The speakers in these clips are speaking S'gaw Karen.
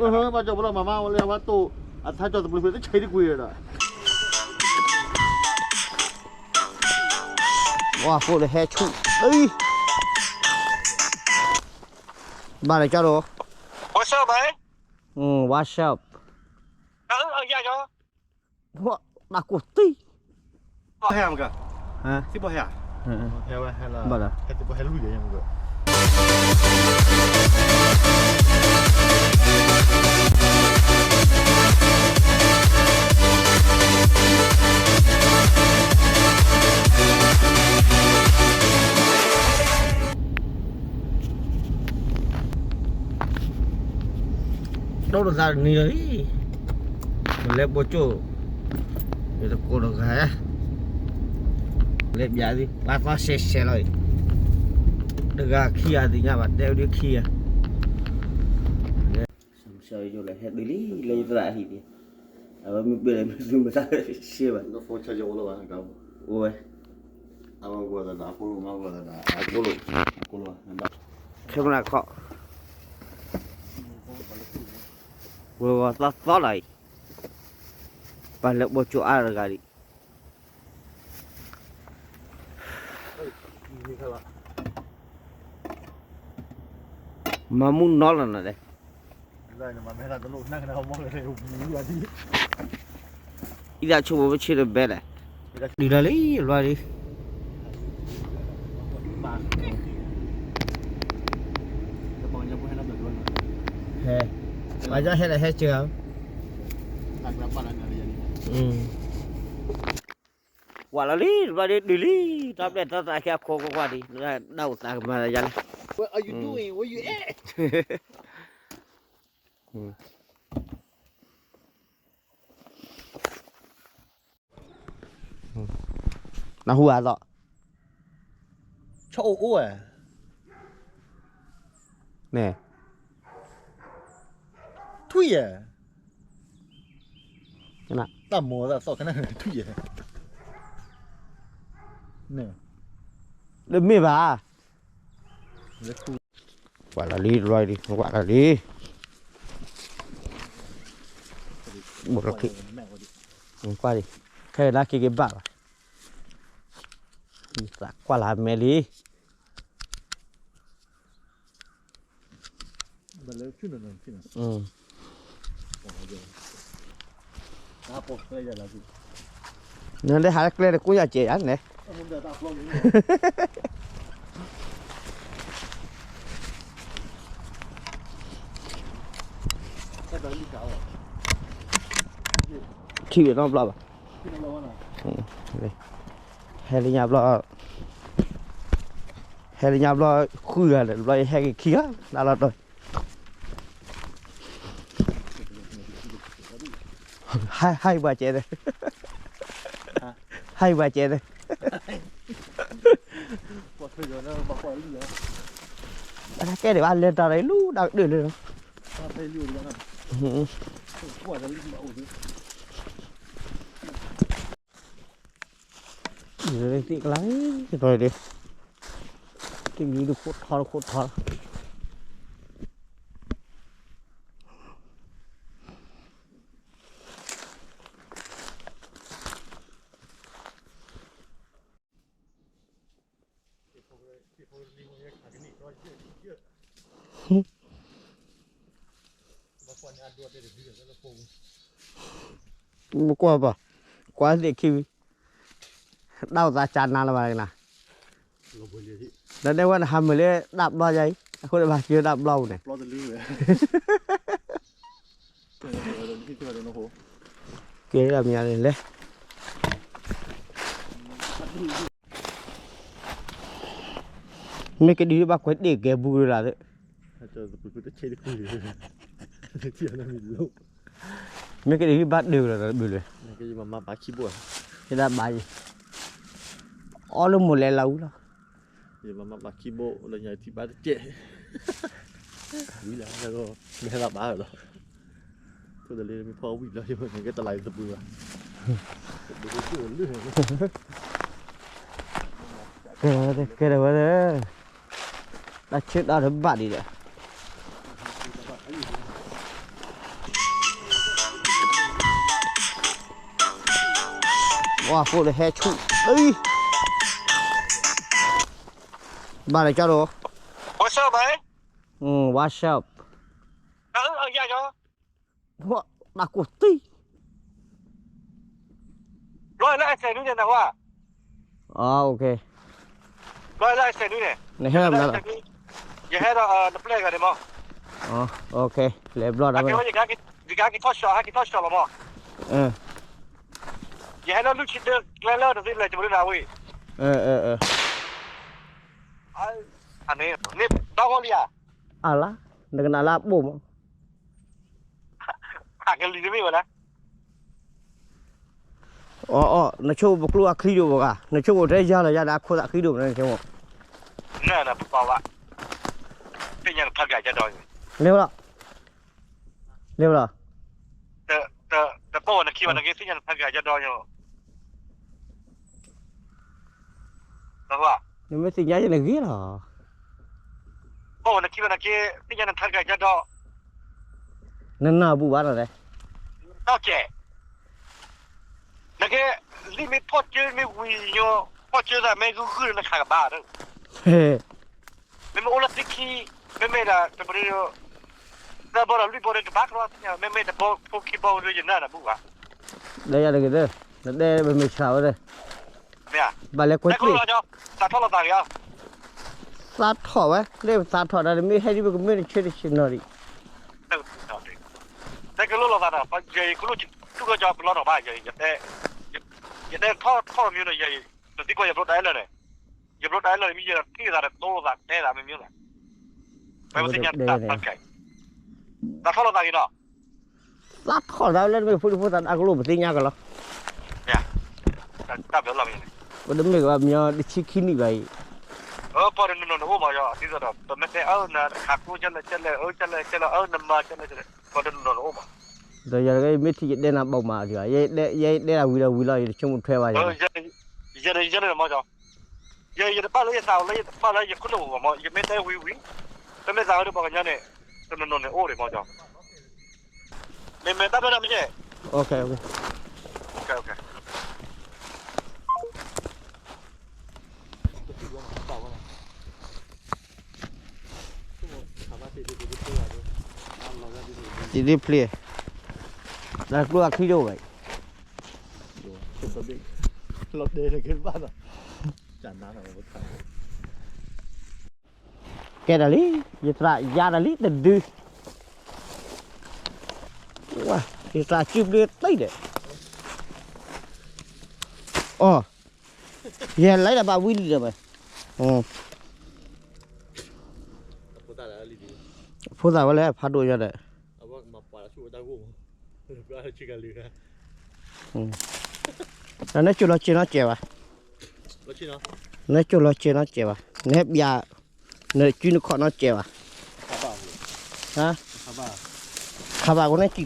ဘၣ်ကၠီပလီၢ်မၤမါဝဲလၢအဝဲတိၢ် အထါကၠီတပျုာ်ဖဲတဆံးတကွံာ်ဒီး ဝါဃိလၢဟဲဆူၣ် ဘၣ်လၢကၠီဒိၣ် What's up, man? What's up? တၢ်ကိၢ်တံၢ် ဟဲမက ဟမ် သံဘိဟဲ ဟဲဝဲဟဲလၢ ဘၣ်ဒီး ဟဲသံဘိဟဲလူၢ်ယဲမက ဒိၣ်တသးတနံၤလီၤလံ ပလဲၤပိာ်ကၠိၣ် ယတကိးတဂၤ လဲၤပျးသံ ပှၤသီၣ်ရှဲရှဲလီၤအံၤ တဂၤခံဂၤသ့ၣ်ညါဘၣ် တဲဝဲဒၣ်ခံဂၤ ဆၢယိၣ်လၢဟဲတုၤလံ လၢယသရၣ်အဟံၣ်ဒံး အဝဲမ့ၢ်ပှဲၤလၢမ့ၢ်သုမတၤရှဲဘၣ် အိၣ်ဝဲ camera ခီၣ် ဝဲဂီၤသီသီလီၤအံၤ ပှၤလဲၤပိာ်ကၠိၣ်အါတဂၤဒံး မၤမူနီၢ်လီၤနၤဒဲး အံသးဆိကမိၣ်ပဆ့တဘဲလဲၣ် ဒုးလီၤလံ လွါလံ ဟဲ ပှၤကဟဲဒီးဟဲစၢၤ ကွၢ်လီၤလံ တဘျီဒ်ဒုးလံ တၢ်ပျဲၢ်တၢ်သးခဲအခိးကွၢ်ကွၢ်ဒံး ဒၣ်အိၣ်သးကမၤယၤလဲၣ် What are you doing? Where you at? နဟူဧါသီး ဆီအိၣ်အိၣ်ဧါ န့ၣ် ထွံၣ်ဧါ တၢ်မိၤသးသီၣ်ခါန့ၣ် ထွံၣ်ဧါ န့ၣ် တမ့ၢ်ဘၣ် ကွၢ်လီၤလံ တဘျီဒံး ကွၢ်လီၤလံ ဘိလီၤခံ ကွၢ်လံ ခဲအံၤလၢခံက့ၤဘၣ်ဘၣ် သးကွၢ်လၢမဲလံ နဒဲးဟးလၢကျဲဒီးကိးယၤကဲးယၤန့ၣ် ထံၣ်ဝဲနီတဘျီဘၣ် ဟဲလၢညါဘျီ ဟဲလၢညါဘျီ ဃုဂၤဒီး တဘျီယဟဲက့ၤခံဂၤ တၢ်လီၤတီၤ ဟဲဟဲပှၤကဲးသ့ ဟဲပှၤကဲးသ့ ကဲဒံးဘၣ်လဲၤတၢ်ရၢလံ တၢ်ကတၢၢ်လၢ သ့ၣ်ကလါ သ့ၣ်ကလါ တၢ်ဒ် သ့ၣ်ကလါတခိၣ်ထီတခိၣ်ထီ မကွၢ်ဘၣ် ကွၢ်သ့ၣ်ခံဝံၤ ဒၣ်အိၣ်သးကၢ်နါလၢၤဘၣ်နၤ လၢဒဲဝဲနဟးမုာ်လၢဒၣ်ဘျီယါအံၤ အဃိန့ၣ်ဘၣ်ကၢဒၣ်ဘျီပူၤန့ၣ် ကဲဒၣ်မ့ၢ်လဲၣ် မ့ၢ်ကဒုးဘၣ်ကွဲးတ့ၢ်ကဲဘူးလၢ်လၢ် မ့ၢ်ကဒုးဘၣ်ဒုးလီၤတဘျုးလၢ် မ့ၢ်ကဒုးဘၣ်ဒုးလီၤတဘျုးလၢ် ယဒၣ်ဘၣ်ယံၤ အီၣ်လၢမိၢ်လဲၤလီၤဝံၤလီၤ ယမၤမၤပာ်ခံဘိလၢညါထံၣ်ဘၣ်တကဲး ဝံၤလီၤ မ့ၢ်ဟဲလီၤဘၣ်လီၤ ထိၣ်တလ့မ့ၢ်ဖီဝံၤလီၤ ယမ့ၢ်ကဲတလးယသပှၢ်ဘၣ် ကဲဝဲ တၢ်ဆၢတၢ်တဘၣ်ဒံးဒီး ဝါဖိလၢဟဲဆူၣ်, ဘၣ်လၢကၠီဒိၣ်, What's up, man? ဝါ shop, တၢ်ကိၢ်သံ, ဘျီလၢအစဲးနွံန့ၣ်နဟါ, ဘျီလၢအစဲးနွံန့ၣ်, နဟဲမနုၤလီၤ, ယဟဲဒီးနပျဲၢ်ဂၤန့ၣ်မး, လဲၤဘျီဒီး, ယကဟဲက့ၤထီၣ်ရှီၣ်, ဟဲက့ၤထီၣ်ရှီၣ်လီၤမး, ယဟဲလၢလွံၢ်ဆံတၢကျဲလၢတသ့လဲၤကမနုၤနၤဝံၤ, န့ၣ်, ဒီဂီၢ်လံဧါ, အလါ, နကနၣ်လၢအဘိၣ်မး အကလံၤတမ့ၢ်ဝဲလဲၣ်, အီၤအီၤ နဆိကမိၣ်ပကျိအချံဒိၣ်မးဂၤ, နဆိကမိၣ်တဲယၤလီၤယၤဒီးအခိၣ်သးချံဒိၣ်မး နဆိကမိၣ်, နပပှၤဘၣ်, သ့ၣ်ညါနထါကၤကဒီး, လဲၤဝဲလီၤ, လဲၤဝဲလီၤ, တပိာ်ဝဲနခံဘၣ်နက့ သ့ၣ်ညါနထါကၤကဒီးညိ, နမ့ၢ်သ့ၣ်ညါယဲနဂ့ၤလီၤ, ပိာ်ဝဲနခံဘၣ်နက့ သ့ၣ်ညါနထါကၤကဒီး, နနၢ်ဘူၣ်ဘၣ်နီၤလဲၣ်, နကဲ, နကဲ, လံမ့ၢ်ဖီၣ်ကၢမ့ၢ်ဝံၤညိ, ဖီၣ်ကၢသးမ့ၢ်ဂုၢ်ဂုၢ်နခးကဘၣ်, မ့မ့ၢ်အိၣ်လၢသ့ၣ်ခံ, မ့မ့ၢ်ဒၣ်တပရၢ, သၢဘီဒီးလွံၢ်ဘီဒီးကဘၣ်ကရီသ့ၣ်ညါ, မ့မ့ၢ်တဘီဖိခံဘီဝံၤဒီးယနၢ်နၢ်ဘူၣ်ဘၣ်, ဒီးယၤတဂ့ၤ, နတဲပမ့ၢ်ဆှးဝဲ, ဘၣ်လဲၤကွဲးကျိၣ်, သးထီၣ်လီၤသးဂ့ၤ, သးထီၣ်ဝဲ လၢပသးထီၣ်ဒၣ်တမ့ၢ်ဟဲဒ်ပကမ့ၢ်တဆၢတဆၢနီၤဒံး, တဲကလိၣ်လီၤသးဒီး ယကလိၣ်တူၢ်ကီၢ်ကၠီပလီၢ်နီၤဘၣ်, ယတဲထီၣ်ထီၣ်မ့ၢ်ဒီး ယသံကွၢ်ယဘျိတၢ်အဲၣ်လၢာ်န့ၣ်, ယဘျိတၢ်အဲၣ်လၢာ်မ့ၢ်ယထံၣ်သးဒီးတိၢ်သးတဲသးမ့ၢ်မ့ၢ်လီၤ, ပဝဲသ့ၣ်ညါတၢ်သးကဲ, သးထီၣ်လီၤသးဂ့ၤနီၤ, သးထီၣ်သးလၢနမ့ၢ်ဖိဒံဖိသၣ်အကလိၣ်ပသ့ၣ်ညါကလီၤ, တၢ်ဘျီလီၤမ့ၢ်န့ၣ်, ပတမ့ၢ်ကဘၣ်မညီတဆံခံနံၣ်ဘၣ်အံၤ, ပှၤတနီၤနီၤန့ၣ်အိၣ်မးယီၤ ဒ်သိးဒီး ပမ့ၢ်တဲအၢနခးကျိကလဲၣ်ကလဲၣ် အၢကလဲၣ်ကလဲၣ် အၢနမၤကလဲၣ်ကလဲၣ်, ပှၤတနီၤနီၤန့ၣ်အိၣ်မး, ဒီးယၤတဂၤမ့ၢ်ထံၣ်ယတဲနၤဘၣ်မးဒံးဘၣ်, ယဲယတဲဒၣ်ဝံၤဒီးဝံၤလီၤ ယတဆိကမိၣ်ထွဲဘၣ်ယၤ, ယဲန့ၣ်ယဲန့ၣ်မးယီၤ, ယဲယတဘၣ်လၢယသးလၢယတဘၣ်လၢ ယခိၣ်နူာ်ပူၤမး ယမ့ၢ်တဲဝံၤဝံၤ, ပမ့ၢ်သးဝဲဒီးပှၤကညီန့ၣ်, တနီၤနီၤန့ၣ်အိၣ်ဒံးမးယီၤ, မ့မ့ၢ်တၢ်ဖဲန့ၣ်မ့ၢ်, တံၤဒ့ဖျ့, လၢကျိအချံဒိၣ်ဝဲ, လီၤဒဲးလၢက့ၤဘၣ်ဒီး, ကဲဒၣ်လံ, ယသရၣ်ယါဒၣ်လံတဒု, ယသရၣ်စုပျ့တံၢ်ဒီး, အိ, ယလဲၤဒၣ်ဘၣ်ဝံၤလံဒီး, ဖိသၣ်ဝဲလၢဖးဒိၣ်ယါဒီး, နကၠိလီၤစ့နီတစဲးဘၣ်, နကၠိလီၤစ့နီတစဲးဘၣ်, နဟဲပျး, နစုနခီၣ်နီတစဲးဘၣ်, ခးဘၣ်အဃိန့ၣ်စံၣ်ဒီး,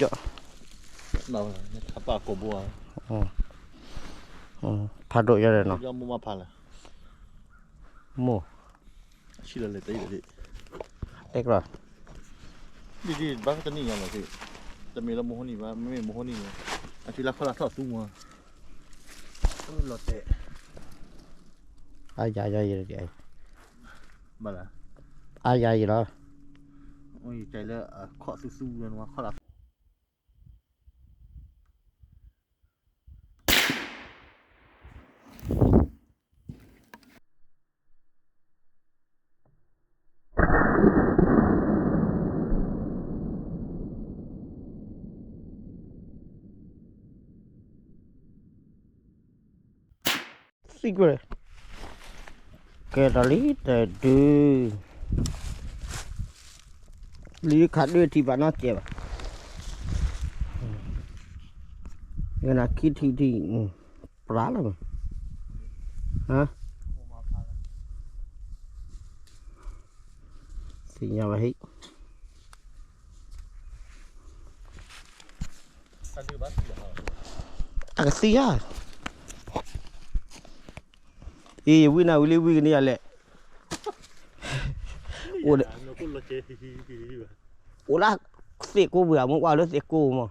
ဖးဒိၣ်ယါဒီးနီၤ, မိၢ်, တဲကလီၤ, ဒ်ဘၣ်တနံၣ်ညါလီၤ, တမ့ၢ်လၢမိၢ်ဟိန့ၣ်ဘၣ် မ့မ့ၢ်မိၢ်ဟိန့ၣ်, အစုလၢခီၣ်လၢထီၣ်သူမး, လီၤတဲာ်, အယါယါယါ, ဘၣ်လၢ, အယါယါလီၤ, လၢအခီၣ်သူသူဝဲနခီၣ်လၢ သံကွၢ်, ကဲဒီးလံတဒု, လံခးဒုးထံၣ်ဘၣ်နီတစဲးဘၣ်, ယနခံထံၣ်ထံၣ်, ပြးလီၤ, သ့ၣ်ညါဘၣ်ဟံၣ် တၢ်ကသံဧါ, အံၤ ယဝံနၤဝံၤလံ ဝံကန့ၢ်ယၤလဲၣ်, အိၣ်ဒၣ်, အိၣ်ဒၣ်သ့ၣ်ကိးပှၤ မ့ၢ်ကွၢ်လၢသ့ၣ်ကိးမး,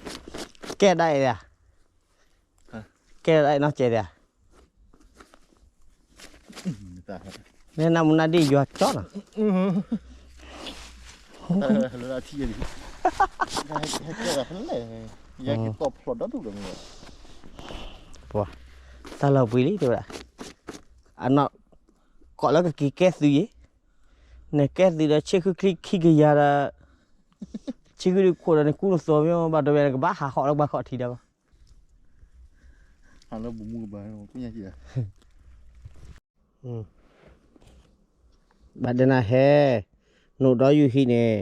ကဲဒၣ်အံၤ, ကဲဒၣ်အံၤနီၢ်ကဲဒၣ်, နနၢ်မူနၢ်ဒံၣ်ယွၤကၠီနီၤ, လၢထံၣ်, ယကတီၢ်ဖျိးဒီဒူၣ်ဒီးမ့ၢ်, တၢ်လီၤပှံၤလံတဲဝဲဒၣ်, အနီၢ်, ကိးလၢကက့ၤကဲသုးယ့ၣ်, နကဲသုးဒီးဆ့ၣ်ဃုချံခံကယၤဒီး, ဆံဃုဒုးခိၣ်ဒီးန့ၣ်ကူနသိးမ့ၢ်ဘၣ်တဝဲန့ၣ် ကဘၣ်ဟးဟီၣ်လၢဘၣ်ခီၣ်ထံးဒီးဘၣ်. ဟးလၢဘူးမူကဘၣ် ပညါကံ ဘၣ်ဒဲနၤဟဲ, နအိၣ်ဒီးယုၢ်ဟံးန့ၣ်,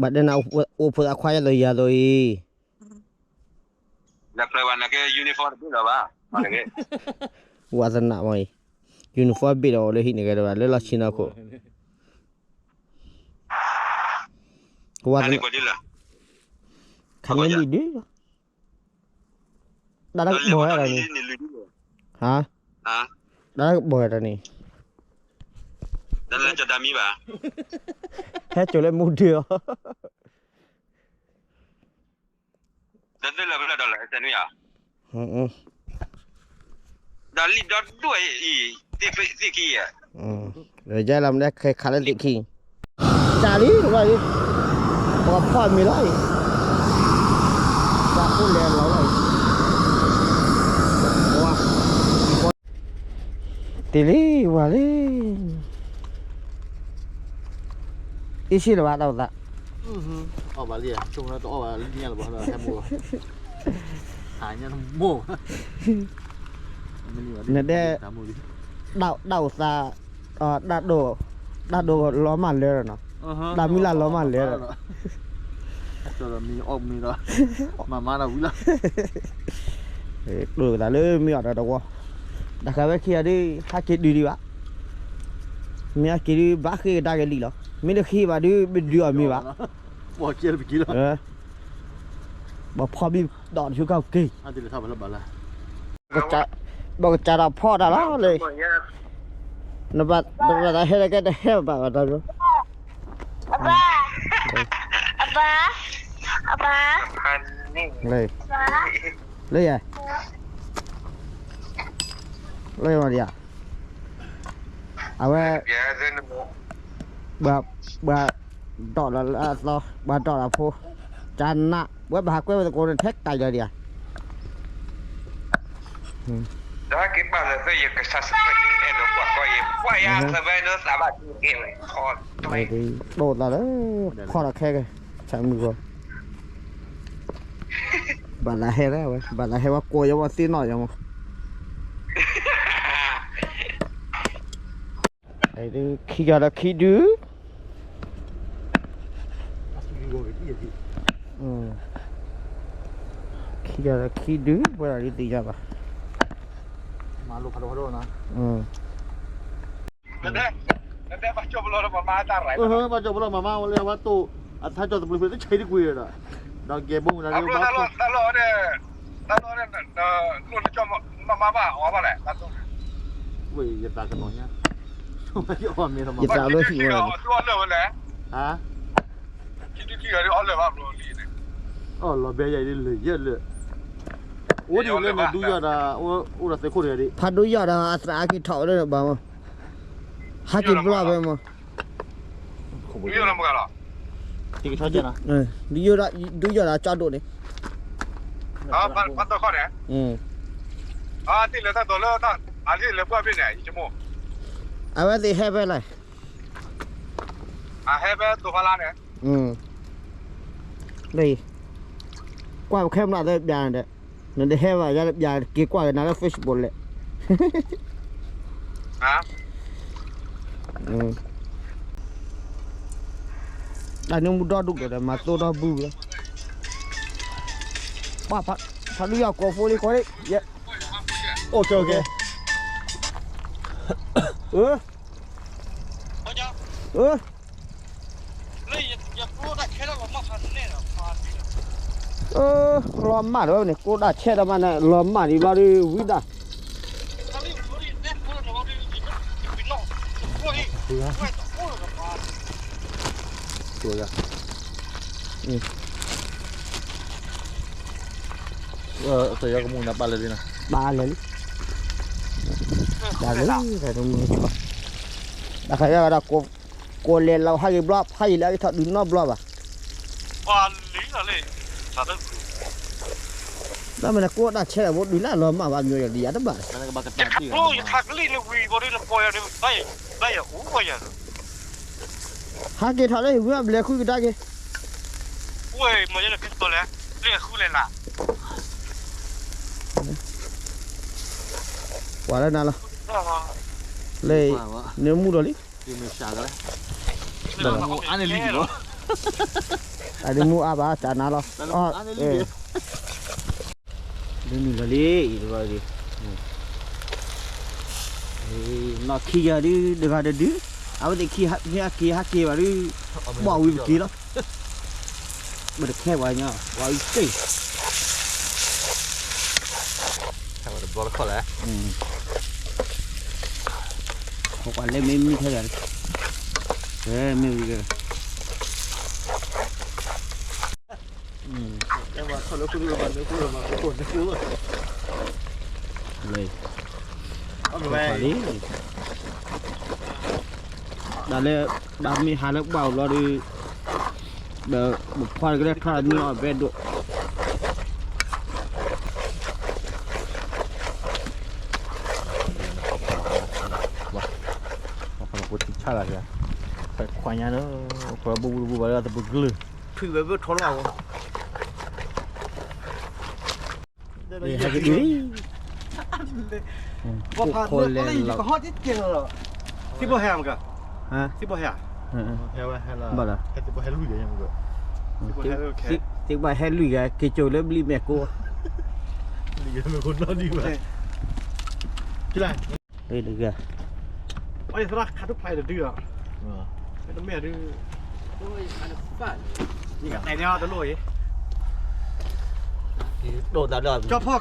ဘၣ်ဒဲနၤ အိၣ်ဖိသးခွါယဲၢ်သိးယၤသိးအံၤ, ဝါသနာမ့ၢ်အံၤ, uniform ဘ့ၣ်ဒီးအီၤလၢဟံးန့ၣ်ကဲဒီး လၢလီၢ်ဆံနီၢ်ခိၣ်, ဝါသနာ, ခါန့ၣ်လံဒုး တၢ်တကပီၤဝဲဒၣ်န့ၣ်, ဟါ, တၢ်တကပီၤဝဲဒၣ်န့ၣ်, ဟဲစိာ်လၢမူဒုးအီၤ, ဒီးလၢမူဒုးအီၤ, ယဲလၢမူဒုးခဲခါလၢသ့ၣ်ခံ, စးလံတဘျီအံၤ, ပှၤဖီၣ်မံၤလီၤအံၤ, ပှၤအိၣ်လဲၤလီၤလီၤအံၤ, တ့ၢ်လံဝၤလံ, အ့ၣ်ဆံလၢၤဘၣ်တၢ်အိၣ်သး, အီၣ်ဘၣ်လံ, ဆိကမိၣ်လၢတအီၣ်ဘၣ်လံညါလၢၤဘၣ်လၢဟဲမိၢ်လီၤ, ဟးညါတမိၢ်, နဒဲ, တၢ်အိၣ်သး, တၢ်ဒိၣ်, တၢ်ဒိၣ်လီၤမၢ်လၢာ်ဒီးနီၤ, တၢ်မံၤလၢ်လီၤမၢ်လၢာ်ဒီး, မ့ၢ်အီၣ်မ့ၢ်ဒီး, မၤမါဒီးဝံၤလီၤ, ဒိၣ်သးလၢမ့ၢ်အီၣ်ဒီးတဝီ, တၢ်ဃးဝဲခံဂၤဒုး ဟးက့ၤဒုးဒံးဘၣ်, မ့ၢ်ဟးက့ၤဒုး ဘၣ်ဃ့ကဒါက့ၤလံလီၤ, မ့ၢ်တဃ့ဘၣ်ဒုး ပဒုးအီၣ်မ့ၤဘၣ်, ပှၤဖီၣ်ဘံၣ်ဒီးတဆူကီၢ်က့ၤ ဘၣ်ကစးဒီးဖီၣ်တၢ်လီၤလၢ, နဘၣ်သးဟဲလၢကဲ တဟဲဘၣ်ဘၣ်တၢ်ဘျီ, အဘၣ်, အဘၣ်, အဘၣ်, လၢယၤ, လၢယၤမၤဒံးဧါ, အဝဲ ဘၣ်, ဘၣ်ဒီးလၢအသီ, ဘၣ်ဒီးလၢအဖိ, ကနး, ဝဲဘၣ်ဟးကွဲဝဲသကိးန့ၣ် ထဲကၢ်ယီၤဒံးဧါ, ဒီးက့ၤဘၣ်လၢသ့ၣ်ယကစၢ်စ့ၢ်ကီးအဲၣ်ဒိးကွၢ်ကီယဲ, ကွၢ်ယၤသဘဲလၢသးဘၣ်, ဒိၣ်သးလၢ, ဖီၣ်ဒီးခဲကဲ, ဆၣ်မုၢ်ဂီၤ, ဘၣ်လၢဟဲလၢဝဲ, ဘၣ်လၢဟဲဝဲကိးယၤဝဲသ့ၣ်နီၣ်ယၤမး ခံဂၤဒီးခံဒု, ခံဂၤဒီးခံဒု, ပှဲၤဒီးဒ်သ့ၣ်ညါဘၣ်, ဘၣ်ကၠီၣ်ပလီၢ်မၤမါဝဲလၢအဝဲတိၢ်, အထါကၠီၣ်တပျုၤဖဲတဆံးတကွံာ်ဒီး, ဒီးကဲဘိမူဒါလၢဘၣ်, တၢ်လီၢ်န့ၣ်, တၢ်လီၢ်န့ၣ်, မၤမါဘၣ်အီၤဘၣ်လဲၣ်, ဝဲယသးကနီၤညါ, ယသးလၢဟံၣ်ဝဲ, အီၣ်လၢာ်ဝဲလဲၣ်, ဟါ, အီၣ်လီၤဘဲယၤအံၤလၢယဲၢ်လၢာ်, အိၣ်ဒံးလၢနဒူယီၢ်ဒီး, အိၣ်ဒီးသုးခိၣ်တဂၤဒံး, ဖးဒိၣ်ယီၢ်ဒီးအသးအက့ၤထီၣ်ဝဲလၢနဘၣ်မး, ဟးက့ၤဘျီဘဲမး, ဒူယီၢ်ဒီးကၠီဒိၣ်န့ၣ်, အဝဲသ့ၣ်ဟဲဖဲလဲၣ်, ကွၢ်ပခဲမျးသဲပျးန့ၣ်ဒီး, နတဟဲဘၣ်ယၤတပျးက့ၤကွၢ်က့ၤနၤလၢ Facebook လဲၣ်, တၢ်န့ၣ်မူဒီဒူၣ်ဒီး မၤသိဒီဘုလီၤ, ဖးဒိၣ်ယီၢ်ကိးဖိလံ ကိးလံ, အိၣ်ကဲ, အိၣ်ကဲ, အၢ လီၤမၢ်ဒီးဝဲန့ၣ် ကိးတၢ်ဆဲးတၢ်မးန့ၣ် လီၤမၢ်ဒံးဘျီဒုး ဝံဒၣ်, ပၢ်လၢာ်လံ, ပၢ်လၢာ်လံ, တၢ်တမုာ်, တၢ်ခါယါဝဲဒၣ် ကိးလဲၤလီၤဟးဂ့ၤဘျီ ဖးယံာ်လၢအကထီၣ်ဒုးနီတဘျီဘၣ်, တၢ်မ့ၢ်န့ၣ် ကိးတၢ်ဆဲးတၢ်ဖိဒုးလၢအလီၤမၢ်ဘၣ် မ့ၢ်ယၤဒ်ယၤတဘၣ်, ယထးကလံၣ်န့ၣ်ဝံၤဘၣ်ဒ်နပီၢ်ယၤန့ၣ် ဘၣ်ယအိၣ်ဘၣ်ယၤလီၤ, ဟးက့ၤထီၣ်လၢဟံၣ်ဝံၤအဘျဲၣ်ဃုကဒါက့ၤ, ဝဲမ့ၢ်လၢဃုလဲၤလၢ်, ပှၤလၢနၤလီၤ, လၢ, န့ၣ်မူဒီးလံ, အန့ၣ်မူအါဘၣ်တၢ်နၤလီၤ, လၢနုာ်လီၤလံ, အံၤတဘျီ, နီၢ်ခံဂၤဒုး တဂၤတဒု, အဝဲသ့ၣ်ခံဟးက့ၤဟးက့ၤဘၣ်ဒုး, ဘၣ်ဝံၤပက့ၤလီၤ, ပတခဲပှၤညီ, ဝံၤတ့ၢ်, တဘျီတခီၣ်လဲၣ်, ပှၤလဲၤမ့ၢ်မံထဲဂၤ, မ့ၢ်ဝံၤဒီး လၢ, လၢ, တၢ်လၢဘၣ်မ့ၢ်ဟးလၢပှၢ်အိၣ်ဘျီဒီး, ဒီးပဖီတကလဲၤထီၣ်မ့ၢ်အီၣ်ဘဲဒိၣ်, ပှၤထံဆၣ်လၢ, ခွါညါလၢ, ခွါဘိၣ်ဘိၣ်ဘိၣ်ဘၣ်လၢသပှၢ်ကလုၢ်, ထွံၣ်ဝဲဘၣ်ထီလီၤအဂီၢ် ဟဲက့ၤဒုး, အိၣ်ခိးလဲၤလီၤ, သံဘိဟဲမက, သံဘိဟဲ, ဘၣ်ဒီး, သံဘိဟဲလွံၢ်ဂၤ, က့ၤစိာ်လၢဘျံးမဲာ်ကိ, တဂၤ, တမ့ၢ်ဒုး, က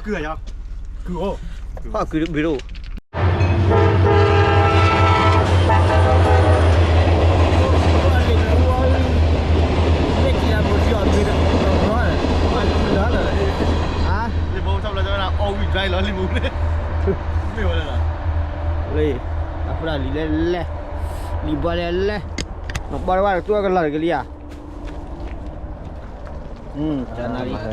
ၠီဖီၣ်ကုၢ်, ဖီၣ်ကုၢ်တဘ့ၣ်ဒိၣ်, လံာ်ဘိလီၤ, လံာ်ဘိလီၤ, လံာ်ဘိလဲၣ်လဲၣ်, နဘီတဝါတတူၢ်ကလီၤတက့ၤလံဧါ, တနၣ်ရံၣ်,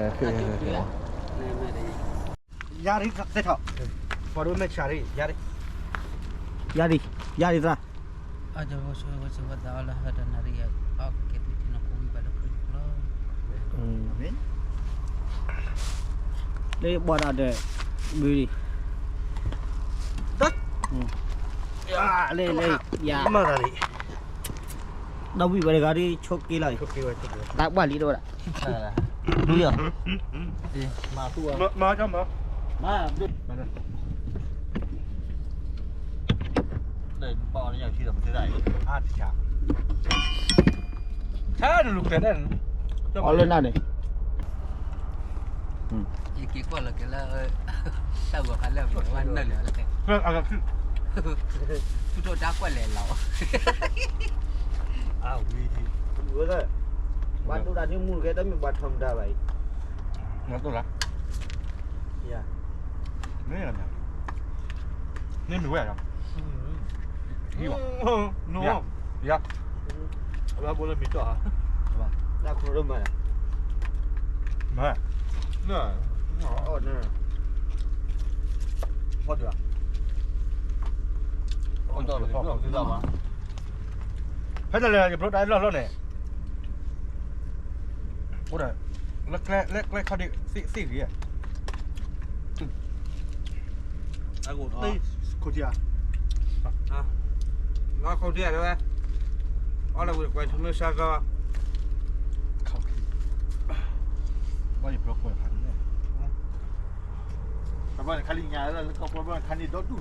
ယၤရံၣ်သ့ၣ်ထီၣ်, ပှၤဒိၣ်မဲာ်ဆှးရံၣ်, ယၤရံၣ်, ယၤရံၣ်သရၣ်, လၢဘီဒၣ်ဒီး, ဘုရံၣ်, လၢ, လၢ, ယၤ, ဒီးဝံၣ်ဝဲတဂၤဒီးဆိးက့လီၤ, တၢ်ဘၣ်လံတဝဲဒၣ်, ဒုယီၤ, မၤ, မၤ, မၤ, ထဲနလူၤကျဲၤန့ၣ်, အီၤလၢနၤန့ၣ်, ယက့ၤကွၢ်လီၤက့ၤလၢ, တၢ်ဂီၤခါလၢအဝဲနၢ်လၢ်လဲၣ်, သုးထီၣ်ဒါကွၢ်လဲၣ်လီၤ, အဝံၤ, ဘၣ်ဒိၣ်တၢ်ဒ်မူတကဲ တမ့ၢ်ဘၣ်ထီမတၤဘၣ်အံၤ, မ့ၢ်, မ့ၢ်ဝဲ, ယၤ, အဘၣ်ဘိလၢမံၤတီၢ်ဧါ, တၢ်ခိၣ်ရိၣ်မဲ, မ့ၢ်, ဖီတၢၢ်, ဖီတၢၢ်လီၤဖီတၢၢ်, ဖဲတလဲၤယဘျီတၢ်လီၢ်လီၢ်န့ၣ်, အိၣ်ဒီး, လၢကျဲခီဒံးသ့ၣ်ဂ့ၤ, အခိၣ်ထံဧါ, လီၤခိၣ်ထံဧါတဲဝဲ, အီလၢဝဲကွဲးထမ့ၢ်ဆါကီ, ဘၣ်ယဘျီကွဲးဖးန့ၣ်, ခါလံညါလၢကီၢ်ပှၤဘၣ်ခါန့ၣ်ဒီဒူၣ်ဒီး,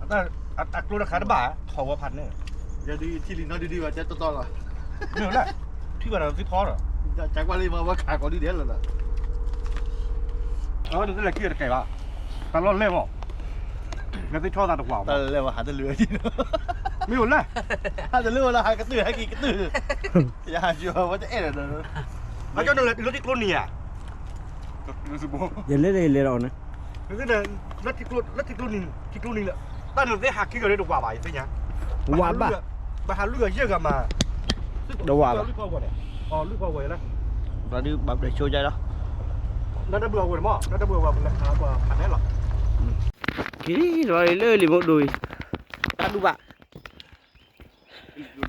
အတၢ်ကျိတခါတဘၣ်, ထီၣ်ဝဲဖးန့ၣ်, ယဒုးထံလံၤနီၢ်ဒုဒုးဘၣ်တဲတီတီလီၤ, မ့ၢ်လၢ, ထံၣ်ဘၣ်ဒီးသ့ၣ်ဖီဒီး, ကကွၢ်လံမၤဝဲခးကိးဒုဒဲးလီၤဒီး, အဝဲနသ့ၣ်လဲၤခံဂၤတကဲဘၣ်, တၢ်လီၢ်လဲၢ်မး, နသ့ၣ်ထီၣ်သးတကွၢ်ဘၣ်, တၢ်လီၢ်လဲၢ်မးဟးတလၢာ်, မ့ၢ်အိၣ်လဲၣ်, ဟးတလၢာ်ဝဲလၢဟးကတၢၢ်ဟဲက့ၤကတၢၢ်, ယဟးယီၤဝဲတအဲၣ်ဒီး, အကၠီလၢထံကျိနံၤဧါ, ယလဲၤလဲၤလဲၤဒီးန့ၣ်, လၢထံကျိ, လၢထံကျိနံၤလၢ, တၢ်နသ့ၣ်ဟးခံဂၤန့ၣ်တဝးဘၣ်ယသ့ၣ်ညါ, ဝးဘၣ်, ဘၣ်ဟးလွံၢ်ဂၤယဲၢ်ဂၤမး, တဝးဘၣ်, လွံၢ်ပီၢ်ဝဲ, လွံၢ်ပီၢ်ဝဲလၢ, ဘၣ်ဒုးဘၣ်ဘျဲၣ်ဆိကါလီၤ, နတၢ်ဘုၣ်အဝဲမး နတၢ်ဘုၣ်အဝဲဖးနဲလီၤ, က့ၤလီၤလၢလံာ်မိၢ်ဒိၣ်အံၤ, တၢ်ဒူၣ်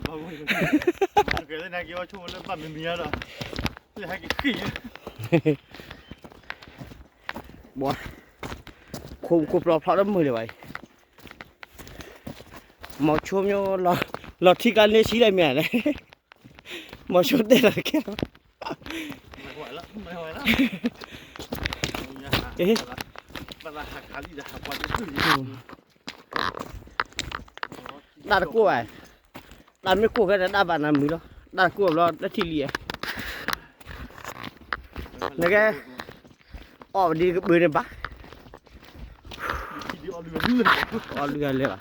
ဘၣ်, ကဲလၢနက့ၤအီၤဆိကမိၣ်လၢဘၣ်မံၤမံၤအါဒီး လၢဟဲက့ၤဃံၣ် ဘီ ခိၣ်ခိၣ်ဖျီဖျီလၢမုာ်လၢၤဘၣ်အံၤ, မီၤဆိမၠိ လီၤထံကျါန့ၣ်ဆံးလၢမ့ၢ်လဲၣ်, မီၤဆိတဲလီၤတကဲလီၤ, တၢ်တကိၢ်ဘၣ်, တၢ်မ့ၢ်ကိၢ်ဖဲန့ၣ် တၢ်ဘၣ်နၤမုာ်လီၤ, တၢ်တကိၢ်ဘျီလၢထံၣ်လံ, နကဲ အီၣ်ဒ်ကဘုးန့ၣ်ဘၣ်, အီၣ်လုၢ်အလဲၢ်ဘၣ်,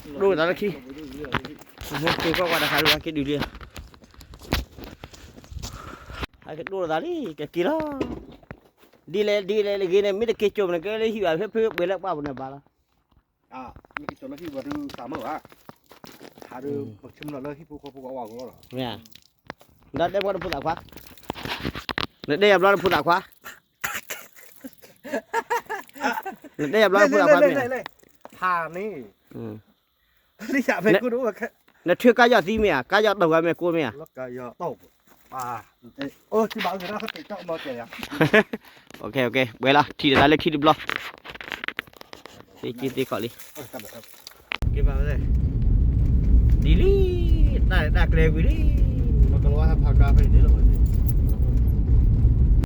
ဒိၣ်သးလၢခံ, က့ၤကွၢ်ကွၢ်တခါလၢက့ၤဒုးလံ, ဟဲက့ၤဒိၣ်သးလံ ကက့ၤလီၤ, ဒ်လဲၣ်ဒ်လဲၣ်လၢဂ့ၤန့ၣ် မ့ၢ်တက့ၤကၠိမ့ၢ်နကဲလၢဟံၣ်ဘၣ် ဖဲဖဲပှဲၤလၢပှၢ်ပူၤန့ၣ်ဘၣ်လီၤ. မ့ၢ်ကကၠီလၢဟံၣ်ဝဲဒုးသးမုာ်ဘၣ်, ဟးဒုး ပဆၢမုၢ်လီၤလၢဟံၣ်ဖိဃီဖိကအီၣ်ဝဲလီၤ, မ့ၢ်ဧါ, ဒီးတဲဘျီတဖိသၣ်ခွါ, နတဲယၤဘျီတဖိသၣ်ခွါ, နတဲယၤဘျီတဖိသၣ်ခွါမ့ၢ်ဧါ, ဖးန့ၣ်, နထုးကါယီၤသံမ့ၢ်ဧါ, ကါယီၤတီၢ်ဝဲမ့ၢ်ကိးမ့ၢ်ဧါ, ပှဲၤလီၤ, ထံၣ်သးလၢခံတဘျီ, သ့က့သ့ခီလံ, ဒ်လံ, တၢ်တၢ်ကျဲဝံၤလံ, ဖးကါဖဲန့ၣ်လီၤ,